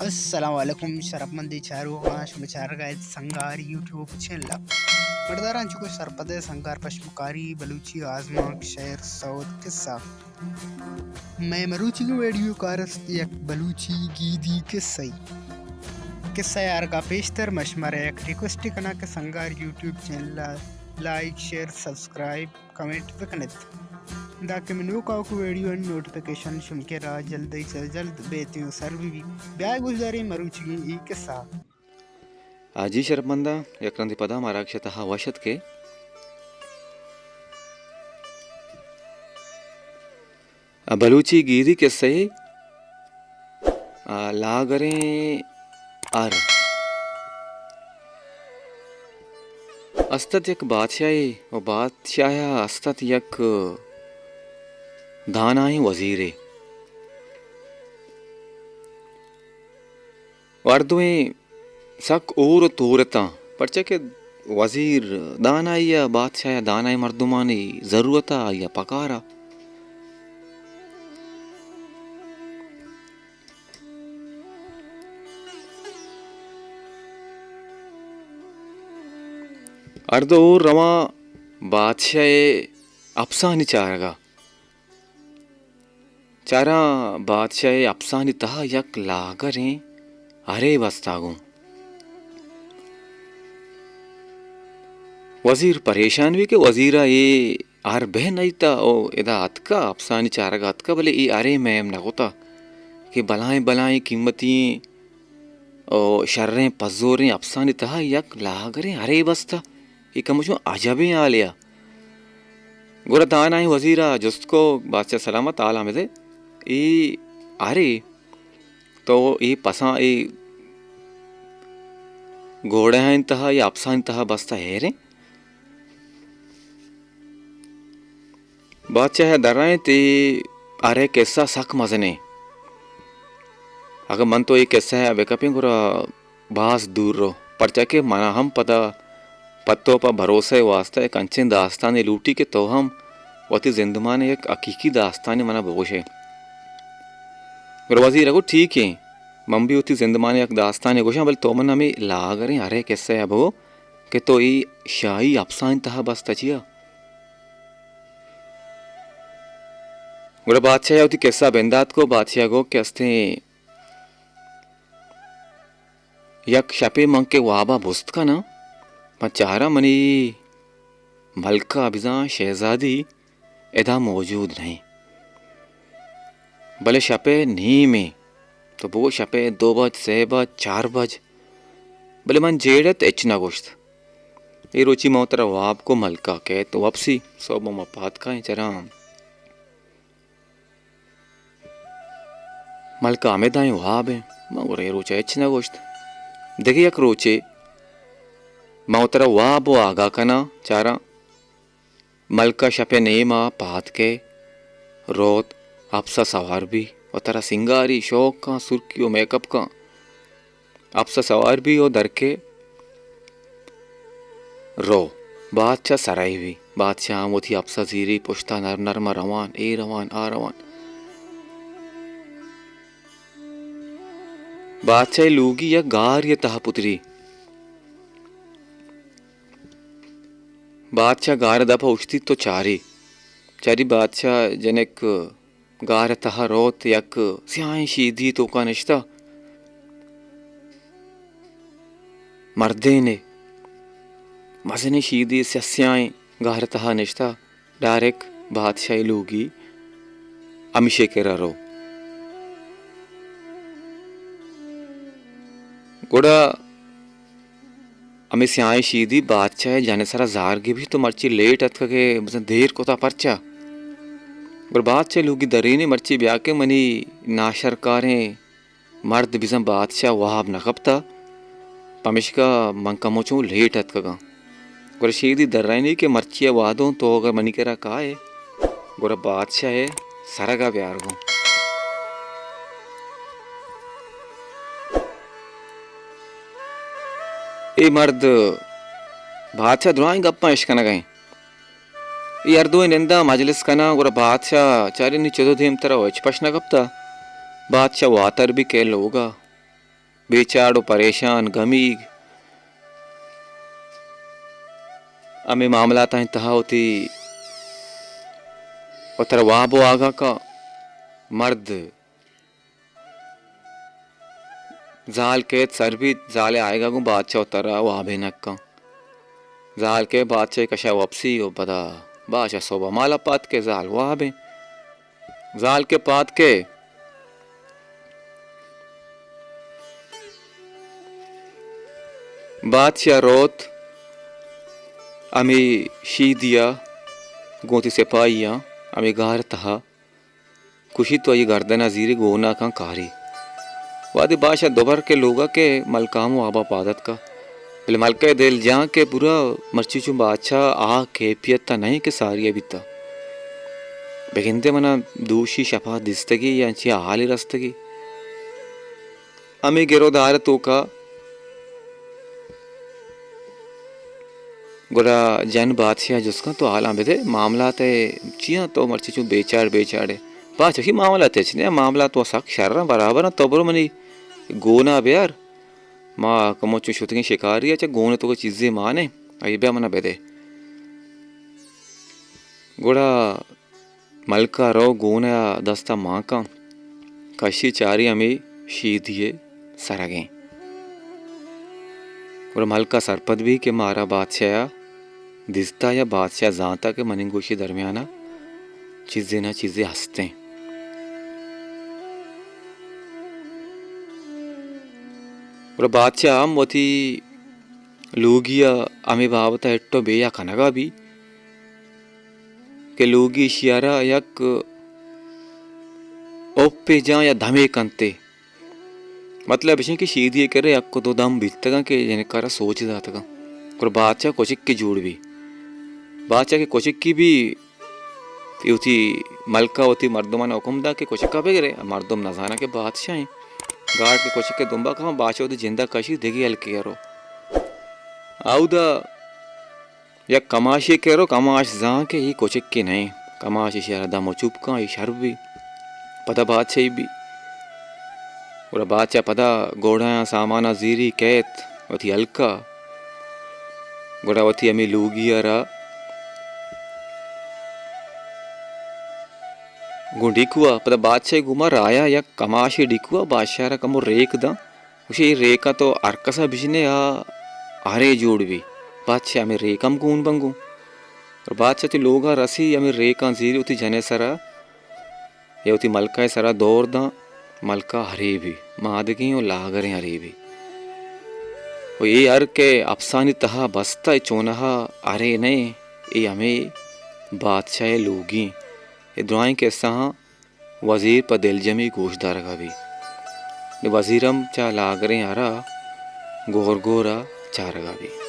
السلام علیکم شرپمندیں چاروکاں، شما چارگ ءَ ات سنگار یوٹیوب چینل ءَ۔ مڑداراں چکو سرپد ءَ سنگار پشمکاری بلوچی آزمانک شعر سوت قصہ۔ مئے مروچیگیں ویڈیو کارست یک بلوچی گیدی قصہ ای۔ قصہ ءَ آرگ ءَ پیشتر من شمارا یک ریکویسٹ کناں کہ سنگار یوٹیوب چینل ءَ لائک، شیئر، سبسکرائب، کمنٹ بکن ات، دانکہ منی نوک آؤک ویڈیو آنی نوٹیفیکیشن شمئے کرا جلدی چہ جلد بیت ءُ سر بہ بیت۔ بیا گوشداریں مروچیگیں اے قصہ۔ آ جی شرپمنداں، یک رندے پدا ما راکش ءِ تہا وش اتکے۔ آ بلوچی گیدی قصہ ءِ آ لاگریں ار۔ است ات یک بادشاہے ءُ بادشاہ ءَ است ات یک دانائیں وزیرے۔ ءُ ہر دوئیں سک ہور ءُ تور اتاں، پرچا کہ وزیر دانائی ءَ، بادشاہ ءَ دانائیں مردمانی ضرورت ءَ، آئی ءَ پکار ءَ۔ ہر دو ہور رواں بادشاہ ءِ اپسانی چارگ ءَ۔ چاراں بادشاہ ءِ اپسانی تہا یک لاگریں ہرے بستا گوں۔ وزیر پریشان بی کہ وزیر ءَ اے ہر بہ نئیتا او ادا اتکا، اپسانی چارگ ءَ اتکا، بلے اے ہرے میم نہ کتا کہ بلائیں بلائیں قیمتی او شریں پزوریں اپسانی تہا یک لاگریں ہرے بستا۔ اے کمو چون عجبیں حالے ءَ۔ گڑا دانائیں وزیر ءَ جست کو، بادشاہ سلامت، حال ءَ مدے، اے ہرے تو اے پساں اے گھوڑہانی تہا یا اپسانی تہا بستہ ہیریں؟ بادشاہ ءَ درائینت، اے ہرے قصہ سک مزنیں۔ اگاں من تو اے قصہ ءَ بکپیں گڑا باز دور رو، پرچا کہ منا ہم پدا پہ تو پہ بھروسہ ءِ واسطہ یک انچیں داستانے لوٹی کہ تو ہم وتی زندمان ءِ یک حقیقی داستانے منا بگوش ئے۔ گڑا وزیر ءَ گو، ٹھیک ایں، من بھی وتی زندمان ءِ یک داستانے گوشاں، بلے تو من ہمے لاگریں ہرے قصہ ءَ بگو کہ تو اے شاہی اپسانی تہا بستہ چیا؟ گڑا بادشاہ ءَ وتی قصہ بندات کو، بادشاہ ءَ گو کہ استیں یک شپے من کہ واب ءَ بست کناں، من چاراں منی ملکہ بزاں شہزادی ادا موجود نہ ایں۔ بلے شپے نیمے، تو بگو شپے دو بج، سے بج، چار بج، بلے من جیڑت ہچ نہ گوشت۔ اے روچی من ترا واب کو ملکہ کئیت وپسی، سہب ما پاد کائیں چراں۔ ملکہ ہمے دائیں واب ایں، من گڑا اے روچ ءَ ہچ نہ گوشت۔ دگہ یک روچے من ترا واب ءَ آگاہ کناں، چاراں ملکہ شپ ءِ نیم ءَ پاد کئے، روت، اپس ءَ سوار بی ءُ ترا سنگاری، شوق کاں، سرکی ءُ میک اپ کاں۔ اپس ءَ سوار بی ءُ درکے رو۔ بادشاہ سرئی بی۔ بادشاہ ہم وتی اپس ءَ زیری، پشت ءَ نرم نرم ءَ روان، اے روان، آ روان۔ بادشاہ ءِ لوگی یک گارے ءِ تہا پتری۔ بادشاہ گار ءِ دپ ءَ اوشتیت ءُ چاری۔ چاری بادشاہ جنک گار ءِ تہا روت، یک سیاہیں شیدی توکا نشتہ۔ مردینے، مزنیں شیدی، سیاہ سیاہیں گار ءِ تہا نشتہ۔ ڈائریکٹ بادشاہ ءِ لوگی ہمیشی کرا رو۔ گڑا ہمے سیاہیں شیدی بادشاہ ءِ جن ءِ سرا زار گپت، تو مرچی لیٹ اتکگ ئے، بزاں دیر کتا پرچا؟ گڑا بادشاہ ءِ لوگی درینے، مرچی بیا کہ منی ناشرکاریں مرد بزاں بادشاہ واب نہ کپتا، پمیشکا من کمو چون لیٹ اتکگاں۔ گڑا شیدی درائینی کہ مرچی ءَ وہدوں تو اگر منی کرا کائے، گڑا بادشاہ ءِ سرگ ءَ بیار گوں۔ اے مرد بادشاہ درائیں گپاں اشکنگ ءَ ایں۔ اے ہر دوئیں ننداں مجلس کناں، گڑا بادشاہ چارینی چدو دیمترا ءُ ہچ پش نہ کپتا۔ بادشاہ واتر بی کئے لوگا۔ بے چاڑ و پریشان، گمیگ، ہمے معاملاتانی تہا وتی وترا واب و آگاہ کن۔ مرد زال کیت سر بیت، زال ء آیگا گوں بادشاہ وترا وابے نکن۔ زال کہ بادشاہ کشا وپسی و پدا بادشاہ صبح مالا پاد کہ زال وابیں۔ زال کہ پاد کہ بادشاہ روت، ہمے شیدیا گوں وتی سپاہیاں ہمے گار تہا کشی تو آئی گردن ء زیری گونا کن کاری۔ وہدے بادشاہ دوبر کہ لوگا کہ ملکہ ہم وابا پاد اتکا۔ بلے ملکہ دل جان کہ پورا مرچی چون بادشاہ آ کیفیت ء نہیں کہ ساری ء بیتا۔ بگندے منا دوشی شپا دیستگی یا انچی حالی رستگی۔ ہمے گرودار توکا گڑا جن بادشاہ جست کن تو حالاں بدے، معاملات ء چیاں تو مرچی چون بے چاڑ بے چاڑے؟ بادشاہ چی معاملات ہچ نے، معاملات تو سک شر برابر، تو برو منی گونا بیار، ما کمو چون شتگیں شکاری ء چہ گون توکا چیزے مانے، اے بیا منا بدے۔ گڑا ملکہ رو گون ء دست ء مان کن، کشی چاری ہمے شیدی ء سرگیں۔ گڑا ملکہ سرپد بی کہ مارا بادشاہ ء دیستا یا بادشاہ زانتا کہ منی گوشی درمیان ء چیزے نہ چیزے ہستیں۔ گڑا بادشاہ ہم وتی لوگی ء ہمے بابت ء ہٹو بے یا کنگا بی۔ کہ لوگی ایشی ء را یک اوپے جاں یا دمے کنتے۔ مطلب اش کہ شیدی ء کرے یک دو دم بیتگاں کہ جنک ء را سوچ داتگاں۔ پر بادشاہ کچکے جوڑ بی۔ بادشاہ کہ کچکی بی، اے وتی ملکہ وتی مردمان حکم دا کہ کچکا بگرے۔ مردم نزاناں کہ بادشاہ ہیں۔ گارڈ کہ کچک ء دمبا کپاں، بادشاہ وتی جندا کشی دگہ ہلکے ء رو۔ آودا یک کماشے کہ رو، کماش زان کہ اے کچکے نئیں۔ کماش ایشی ء را دم و چوپ کن، اے شر بی۔ پدا بادشاہی بی۔ گڑا بادشاہ پدا گوڑایاں سامانا زیری کیت وتی ہلکا۔ گڑا وتی ہمے لوگی ء را گوں ڈیکوا، پدا بادشاہی گوما رایا یک کماشے ڈیکوا بادشاہ ء را کمو ریک داں۔ گوشی، اے ریکاں تو ہر کسا بجنے آ ہرے جوڑ بی۔ بادشاہ ہمے ریک ہم گون بنگو۔ اور بادشاہ وتی لوگا رسی، ہمے ریکاں زیری وتی جنے سرا یا وتی ملکہ سرا دور داں، ملکہ ہرے بی، مادگیں و لاگریں ہرے بی۔ و اے ہر کہ افسانی تہا بستہ، اے چونہا ہرے نئے، اے ہمے بادشاہ لوگی۔ اے درائیں قصہاں وزیر پہ دلجمی گوش دارگا بی۔ نی وزیر ہم چہ لاگریں ہرا گور گورا چارگا بی۔